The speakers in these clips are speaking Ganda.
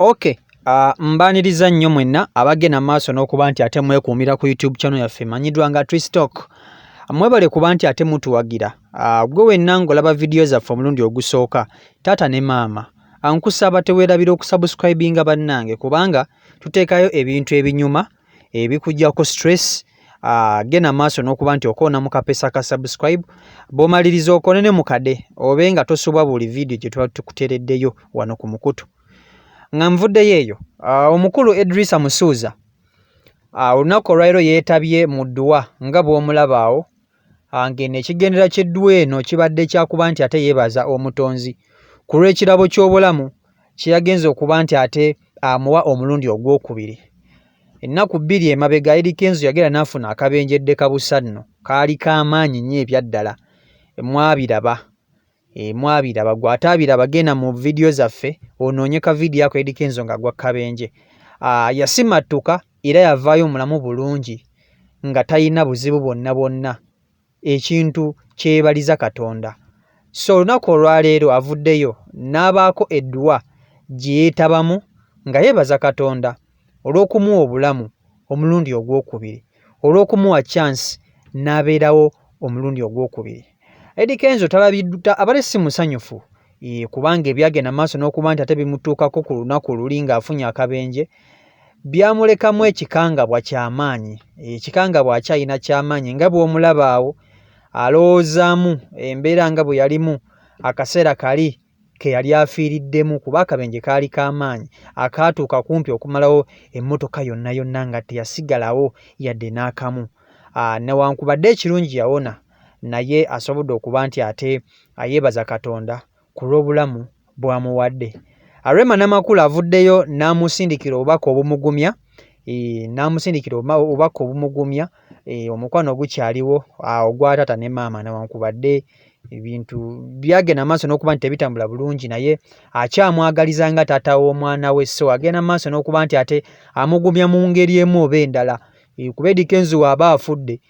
Okay, mbaniriza nnyo mwenna abagenda maaso n'okuba nti ate mwekuumira ku YouTube channel yaffe emanyiddwa nga Tristalk. Mwebale kuba nti ate mutuwagira. Gwe wenna ng'olaba vidiyo zaffe omulundi ogusooka, taata ne maama, nkusaba teweerabira okusubscribinga bannange kubanga tuteekayo ebintu ebinyuma ebikuggyako stress. Genda maaso n'okuba nti okoona mu kapesa ka subscribe, bw'omaliriza okoone ne mukade obe nga tosubwa buli vidiyo gye tuba tukuteereddeyo wano ku mukutu. Nga nvuddeyo eyo, omukulu Edrisa Musuuza olunaku olwaleero yeetabye mu dduwa nga bw'omulaba awo, ng'eno ekigendererwa ky'edduwa eno kibadde kya kuba nti ate yeebaza Omutonzi ku lw'ekirabo ky'obulamu kye yagenze okuba nti ate amuwa omulundi ogwokubiri. Ennaku bbiri emabega Eddy Kenzo yagenda n'afuna akabenje eddeka busa nno kaali ka maanyi nnyo ebyaddala mwabiraba. E, mwabiraba gwe ataabiraba genda mu vidiyo zaffe onoonye ka vidiyo ako Eddy Kenzo ng'agwa kabenje. Yasimattuka era yavaayo mulamu bulungi nga talina buzibu bwonna bwonna ekintu kyebaliza Katonda. So olunaku olwaleero avuddeyo n'abaako edduwa gye yeetabamu nga yeebaza Katonda olw'okumuwa obulamu omulundi ogwokubiri, olw'okumuwa chance n'abeerawo omulundi ogwokubiri. Eddy Kenzo talabiddwa abadde si musanyufu kubanga ebyagenda maaso n'okuba nti ate bimutuukako ku lunaku luli ng'afunye akabenje byamulekamu ekikangabwa kyamaanyi. Ekikangabwa akyalina kyamaanyi nga bw'omulaba awo alowoozaamu embeera nga bwe yalimu akaseera kali ke yali afiiriddemu kuba akabenje kaali ka maanyi akaatuuka kumpi okumalawo emmotoka yonna yonna nga teyasigalawo yadde n'akamu. Newankubadde ekirungi yawona naye asobodde okuba nti ate yeebaza Katonda ku lw'obulamu bw'amuwadde. Rema Namakula avuddeyo n'amusindikira obubaka obumugumya, n'amusindikira obubaka obumugumya, omukwano gukyaliwo ogwa taata ne maama newankubadde ebintu byagenda maaso n'okuba nti tebitambula bulungi naye akyamwagaliza nga taata w'omwana we. So agenda maaso n'okuba nti ate amugumya mu ngeri emu oba endala, kuba Eddy Kenzo bw'aba afudde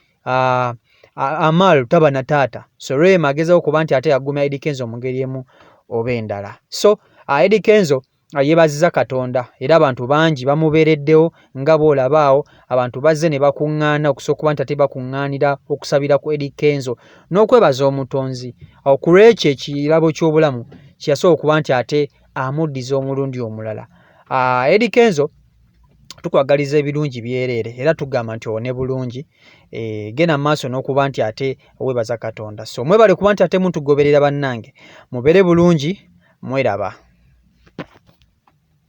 Amal taba na taata. So Rema agezaako okuba nti ate agumya Eddy Kenzo mu ngeri emu oba endala. So Eddy Kenzo yeebazizza Katonda era abantu bangi bamubeereddewo nga bw'olaba awo abantu bazze ne bakuŋŋaana okusobola okuba nti ate bakuŋŋaanira okusabira ku Eddy Kenzo n'okwebaza Omutonzi ku lw'ekyo ekirabo ky'obulamu kye yasobola okuba nti ate amuddiza omulundi omulala. Eddy Kenzo tukwagaliza ebirungi byereere era tugamba nti owone bulungi, genda mu maaso n'okuba nti ate weebaza Katonda. So mwebale kuba nti ate mutugoberera bannange, mubeere bulungi, mweraba.